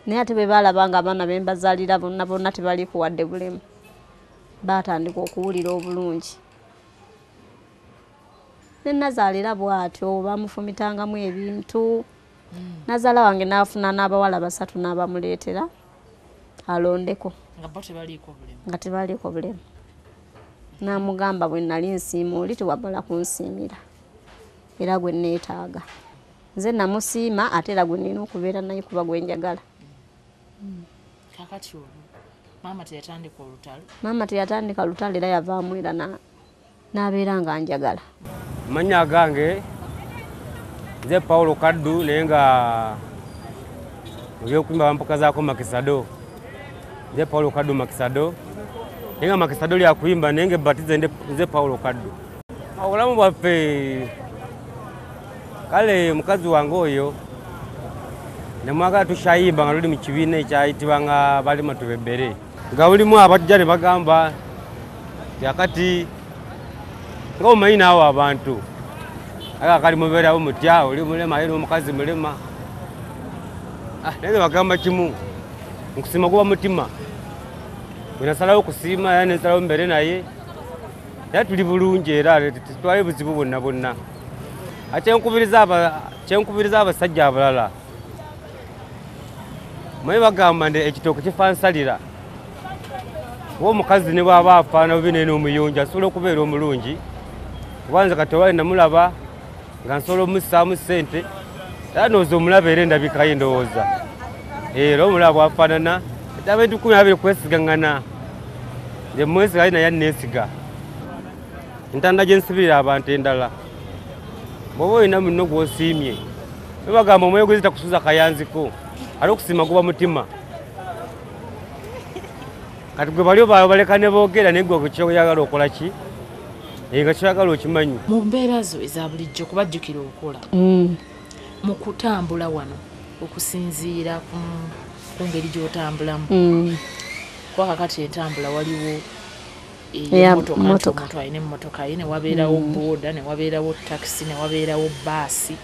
Naye ate bwe baalaba nga abaana be mbazaalira bonna bonna tebaliiko wadde bulemu, baatandika okuwulira obulungi. Ne nazaalira bw'atyo, bamufumitangamu ebintu. Nazaala wange n'afuna n'abawala 3 n'abamuleetera alondeko. Nga bo tebaliiko bulemu. Nga tebaliiko bulemu. N'amugamba bwe nali nsiima oli tewamala kunsiimira, era gwe neetaaga. Nze namusiima ate era gwe nnina okubeera naye kuba gwe njagala. Kakati olwo maama teyatandika olutalo? Maama teyatandika lutalo era yavaamu era n'abeera nga njagala. Amannya gange nze Paulo Kaddu, naye nga mu by'okuyimba bampakazaako Makisado. Nze Paulo Kaddu Makisado, naye nga Makisado lya kuyimba, naye nga ebbatize nze Paulo Kaddu. Obulamu bwaffe kale mukazi wange oyo nemwagala tukyayimba nga luli mu kibiina ekyayitibwa nga Balima Tubebere, nga bulimu abajja ne bagamba nti akati nga omanyi naawe abantu aka kali mubeerawo mutya, oli mulema ye n'omukazi mulema. Naye bagamba kimu, nkusiima guba mutima. Bwe nasalawo okusiima era ne nsalawo mbeere naye, era tuli bulungi era tetwali buzibu bwonna bwonna. Kyenkubiriza abasajja abalala, manyi bagamba nti ekitooke kifansalira. Kuba omukazi ne bw'aba afaanana bubi naye n'omuyonjo asobola okubeera omulungi. Kuba nze kati owali namulaba nga nsobola omussaamu ssente, era ndowooza omulaba era endabika ye ndowooza. Era omulaba bw'afaanana, ate abantu 12 kwesigaŋŋana. Nze mwesiga ali naye anneesiga. Entanda gye nsibirira abantu endala, bw'oba olina munno gw'osiimye, bagamba omwoyo gw'ezita kusuza kayanziko, ate okusiima guba mutima. Kati gwe bali baleka ne boogera, naye gwe kyoyagala okola ki? Nga kyoyagala okimanyi. Mu mbeera zo eza bulijjo kubajjukira okola, mu kutambula wano okusinziira ku ngeri gy'otambulamu, kuba kakati entambula waliwo emmotoka, nti omuntu alina emmotoka ye, ne wabeerawo booda, ne wabeerawo takisi, ne wabeerawo baasi.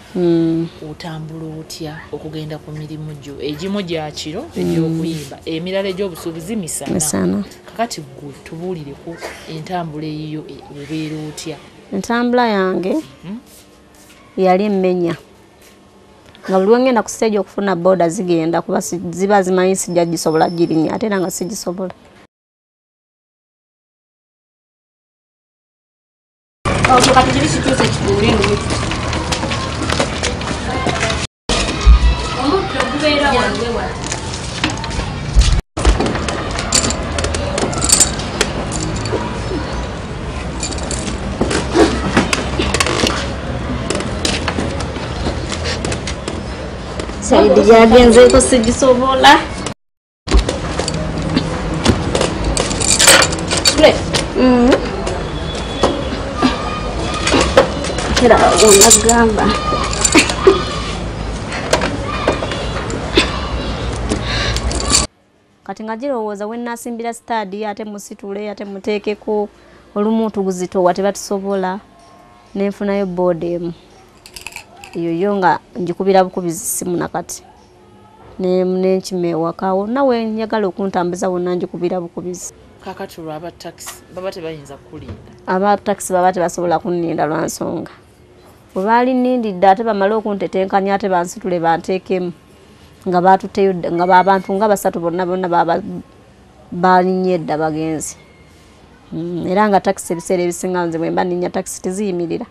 Otambula otya okugenda ku mirimu gyo? Egimu gya kiro egy'okuyimba, emirala egy'obusuubuzi misana. Kakati ggwe tubuulireko entambula eyiyo obeera otya? Entambula yange yali emmenya, nga buli lwe ngenda ku stage okufuna booda zigenda kuba ziba zimanyi sijja gisobola girinnya, ate era nga sigisobola. Kati kiri kituuse kituule eno. Omutto gubeera wange wano. Saidi gyagenzeeko sigisobola. Era onagamba kati nga girowooza we nnaasimbira sitaadi ate musitule ate muteekeko olumu tuguzitowa tebatusobola, ne nfunayo booda emu eyo yo nga ngikubira bukubizi ssimu nakati ne nkima ewaka wonna we njagala okuntambuza wonna ngikubira bukubizi. Kakati olwo aba takisi baba tebayinza kukulinda? Aba takisi baba tebasobola kunninda lwa nsonga bwe baali nnindidde ate bamale okuntetenkanya ate bansitule banteekemu nga baatutteyo nga abantu nga 3 bonna bonna baba balinnye edda bagenze. Era nga takisi ebiseera ebisinga nze bwe mba nninnya takisi teziyimirira.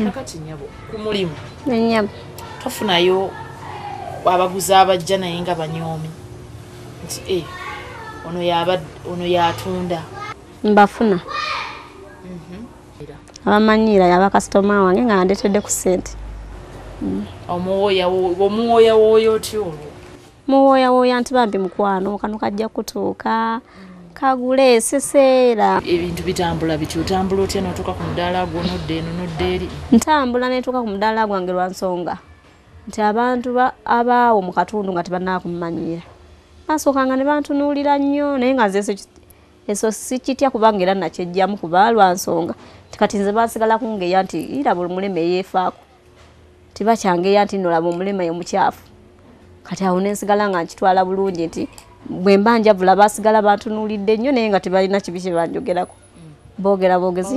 Kakati nnyabo ku mulimu Nnyabo. tofunayo abaguzi abajja naye nga banyoomi nti ono yatunda? Mbafuna. Abamanyiira yaba kasitoma wange nga ndeetedde ku ssente. Omuwooyawooya otya olwo? Muwooyawooya nti bambi mukwano kano kajja kutuuka kagule eseseera. Ebintu bitambula bitya? Otambula otya n'otuuka ku mudaala gwo n'odda eno n'odda eri? Ntambula ne ntuuka ku mudaala gwange lwa nsonga nti abantu abaawo mu katundu nga tebannaakummanyiira basookanga ne bantunuulira nnyo, naye nga nze eso sikitya kubanga era nakyejjamu kuba lwa nsonga nti kati nze basigala kungeya nti era buli mulema eyeefaako tibakyangeya nti nno laba omulema ye mukyafu. Kati awo nensigala nga nkitwala bulungi nti bwe mba njavula basigala bantunuulidde nnyo naye nga tebalina kibi kye banjogerako. Boogera boogezi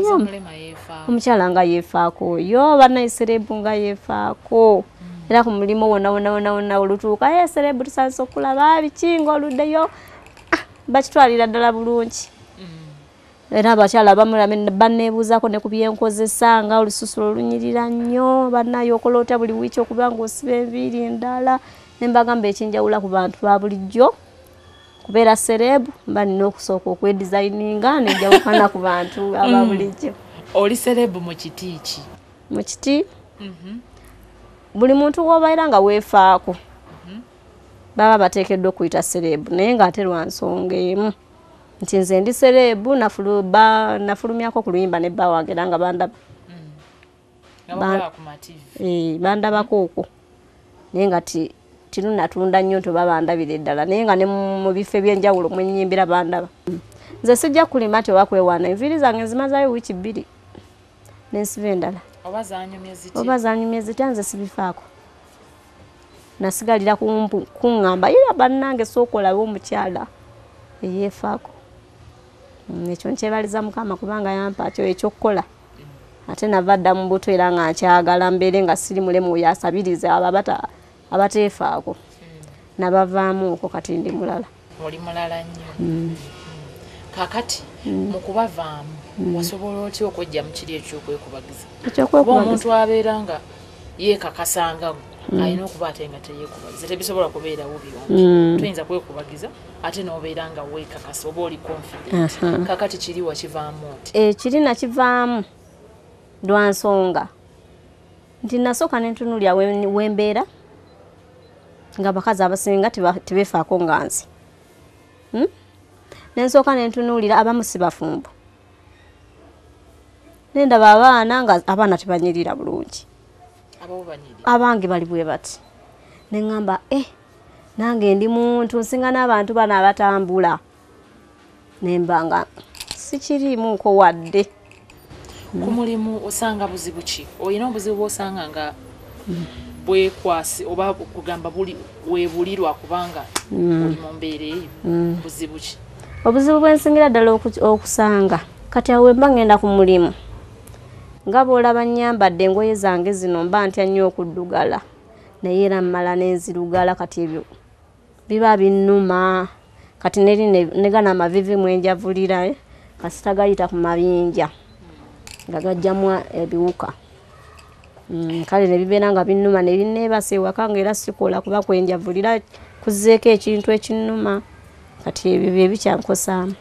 omukyala nga yeefaako yo bannaye celeb nga yeefaako. Era ku mulimu wonna wonna wonna wonna olutuuka ye celeb tusanze okulaba biki ng'oluddeyo bakitwalira ddala bulungi. Era abakyala abamu banneebuuzaako ne ku byenkozesa nga olususu olunyirira nnyo bannaye okola otya buli wiiki okuba ng'osiba enviiri endala. Ne mbagamba ekinjawula ku bantu ba bulijjo kubeera celeb mba nina okusooka okwedizayininga nenjawukana ku bantu aba bulijjo. Oli celeb mu kiti ki? Mu kiti? Buli muntu w'obeera nga weefaako baba bateekeddwa okuyita celeb naye ng'ate lwa nsonga emu nti nze ndi celeb nafulumyako ku luyimba ne bba wange era nga bandaba. Bandabako okwo naye nga tinunatunda nnyo nti oba bandabira eddala naye nga ne mu bifo eby'enjawulo mwe nnyimbira bandaba. Nze sijja kulima nti oba kwewaana enviiri zange nzimazaayo wiiki 2 nensiba endala. Oba zanyumye zitya nze sibifaako. Nasigalira kuŋŋamba era bannange sooka olabe omukyala eyeefaako. Ekyo nkyebaliza Mukama kubanga yampa kyo ekyokukola. Ate nava dda mu buto era nga nkyagala mbeere nga siri mulemu oyo asabiriza abo abateefaako. Nabavaamu okwo kati ndi mulala. Oli mulala nnyo. Kakati mu kubavaamu wasobola otya okwejja mu kiri ekyokwekubagiza? Kuba omuntu abeera nga yeekakasanga alina okuba ate nga teyeekubagiza tebisobola kubeerawo byombi. Toyinza kwekubagiza ate n'obeera nga weekakasa oba oli confident. Kakati kiri wakivaamu oti? Kiri nakivaamu lwa nsonga nti nasooka ne ntunuulira wembeera nga abakazi abasinga tebeefaako nga nze. Nensooka ne ntunuulira abamu si bafumbo. Nendaba abaana nga abaana tebanyirira bulungi. Abange bali bwe bati. Ne ŋŋamba nange ndi muntu nsinga n'abantu bano abatambula. Ne mba nga sikiriimuko wadde. Ku mulimu osanga buzibu ki? Olina obuzibu bw'osanga nga bwekwasi oba kugamba buli weebulirwa kubanga oli mu mbeera eyo buzibu ki? Obuzibu bwe nsingira ddala okusanga kati awo mba ngenda ku mulimu nga bw'olaba nnyambadde engoye zange zino mba ntya nnyo okuddugala naye era mmala nenzirugala kati ebyo biba binnuma. Kati neri negana amavivi mwenjavulira kasita gayita ku mabinja nga gajjamu ebiwuka. Kale ne bibeera nga binnuma ne binneebasa ewaka nga era sikola kuba kwenjavulira kuzzeeko ekintu ekinnuma. Kati ebyo bye bikyankosaamu.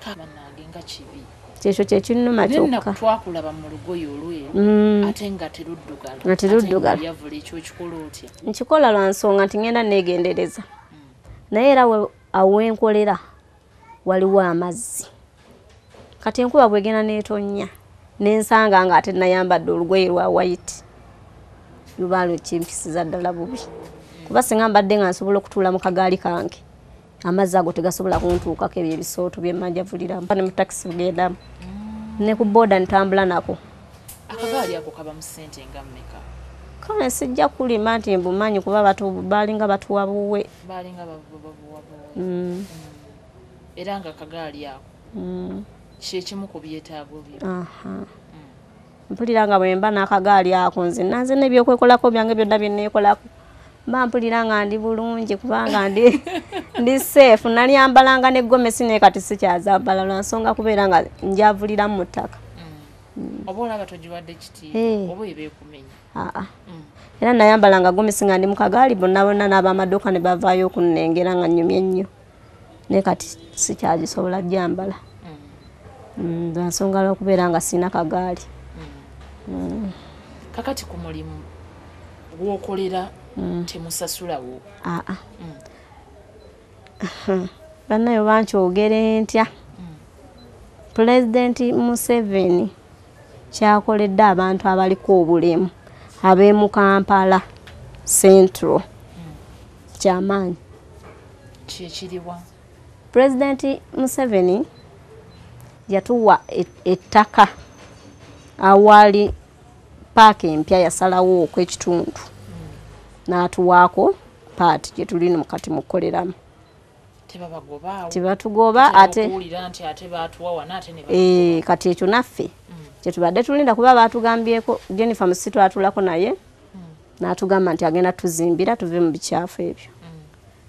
Kyekyo kye kinnuma kyokka. Twakulaba mu lugoye olweru ate nga teruddugala. Nga teruddugala. Nkikola lwa nsonga nti ngenda neegendereza. Naye era awenkolera waliwo amazzi. Kati enkuba bwegenda n'etonnya nensanga nga ate nayambadde olugoye lwa white. Luba lukimpisiza ddala bubi. Kuba singa mbadde nga nsobola okutuula mu kagaali kange amazzi ago tegasobola kuntuukako ebyo ebisooto bye mmanjavuliramu. Ne mu takisi ngendamu. Ne ku booda ntambula nako. Akagaali ako kaba mu ssente nga mmeka? Kale sijja kulima nti mbumanyi kuba baalinga batuwa buwe. Baalinga babuwa buwe. Era nga akagaali ako kye kimu ku byetaago byo. Mpulira nga bwe mba n'akagaali ako nze nanze n'ebyokwekolako byange byonna bye nneekolako. Mba mpulira nga ndi bulungi kubanga ndi safe. Nalyambalanga ne gomesi naye kati sikyazambala lwa nsonga kubeera nga njavuliramu mu ttaka. Oba olaba togiwadde kitiibwa oba eba ekumenya. Era nayambalanga gomesi nga ndi mu kagaali bonna bonna n'ab'amaduuka ne bavaayo okunnengera nga nnyumye nnyo. Naye kati sikyagisobola gyambala. Lwa nsonga lw'okubeera nga sirina kagaali. Kakati ku mulimu gw'okolera temusasulawo? Bannayo bankyogere ntya. Pulezidenti Museveni kyakoledde abantu abaliko obulemu ab'emu Kampala Central kyamaanyi. Kyekiriwa? Pulezidenti Museveni yatuwa ettaka awali paaka empya yasalawo okw'ekitundu n'atuwaako paati gye tuli kati mukukoleramu. Tebatugoba ate kati ekyo naffe kyetubadde tulinda kuba baatugambyeko. Jennifer Musitu atulako naye n'atugamba nti agenda tuzimbira tuve mu bikyafu ebyo.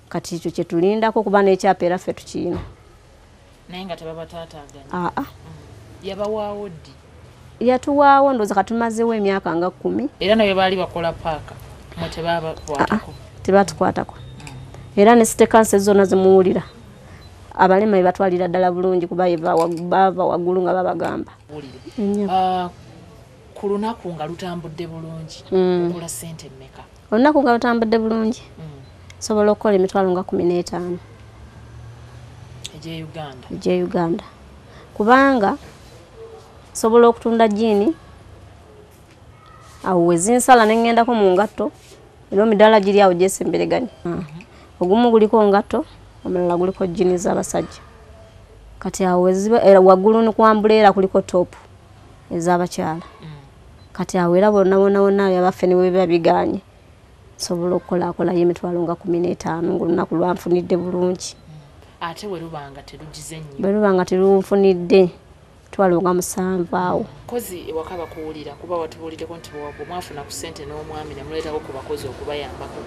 Kati ekyo kyetulindako kuba n'ekyapa era ffe tukiyina. Naye nga tebabataataaganya. Yabawaawo ddi? Yatuwaawo ndowooza katumazeewo emyaka nga 10. Era naye baali bakola paaka mwe tebabakwatako? Tebatukwatako. Era ne city council zonna zimuwulira. Abalema ebatwalira ddala bulungi kuba bava waggulu nga babagamba. Ku lunaku nga lutambudde bulungi okola ssente mmeka? Olunaku nga lutambudde bulungi nsobola okukola emitwalo nga 15 egy'Uganda. Egy'Uganda. Kubanga nsobola okutunda jjiini awo we zinsala ne ŋŋendako mu ngatto era emidaala giri awo gyesembereganye. Ogumu guliko ngatto, omulala guliko jjiini z'abasajja. Kati awo waggulu kwambuleera kuliko toopu ez'abakyala. Kati awo era bonna bonna bonna abaffe ne bwe biba bigaanye nsobola okukolakolayo emitwalo nga 15 ng'olunaku lwanfunidde bulungi. Ate bwe luba nga terugize nnyo? Bwe luba nga terunfunidde mitwalo nga 7 awo. Kozi ewaka bakuwulira kuba watubuuliddeko nti bwe mwafuna ku ssente n'omwami ne muleetako ku bakozi okubayambako.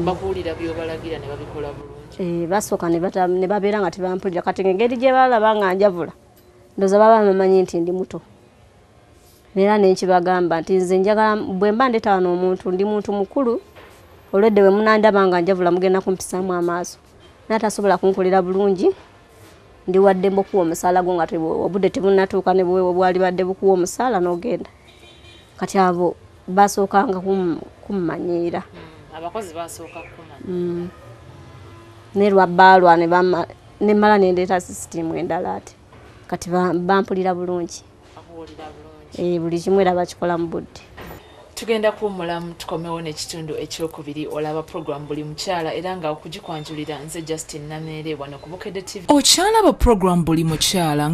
Bakuwulira by'obalagira ne babikola bulungi? Basooka ne babeera nga tebampulira. Kati engeri gye balaba nga njavula ndowooza baba bamanyi nti ndi muto. Era ne nkibagamba nti nze njagala bwe mba ndeeta wano omuntu ndi muntu mukulu olwedde bwe munandaba nga njavula mugenda kumpisaamu amaaso. Naye tasobola kunkolera bulungi ndi waddembe okuwa omusaala gwo nga obudde tebunnatuuka ne bwe bwalibadde bukuwa omusaala n'ogenda. Kati abo basookanga kummanyiira. Abakozi basooka kukumanya. Ne lwabbaalwa ne mmala ne ndeeta sisitiimu endala ate. Kati bampulira bulungi. Buli kimu era bakikola mu budde. Tugenda kuwummulamu tukomewo n'ekitundu ekyokubiri. Olaba program Buli Mukyala era nga okugikwanjulira nze Justin Nameere wano ku Bukedde TV. Okyalaba program Buli Mukyala.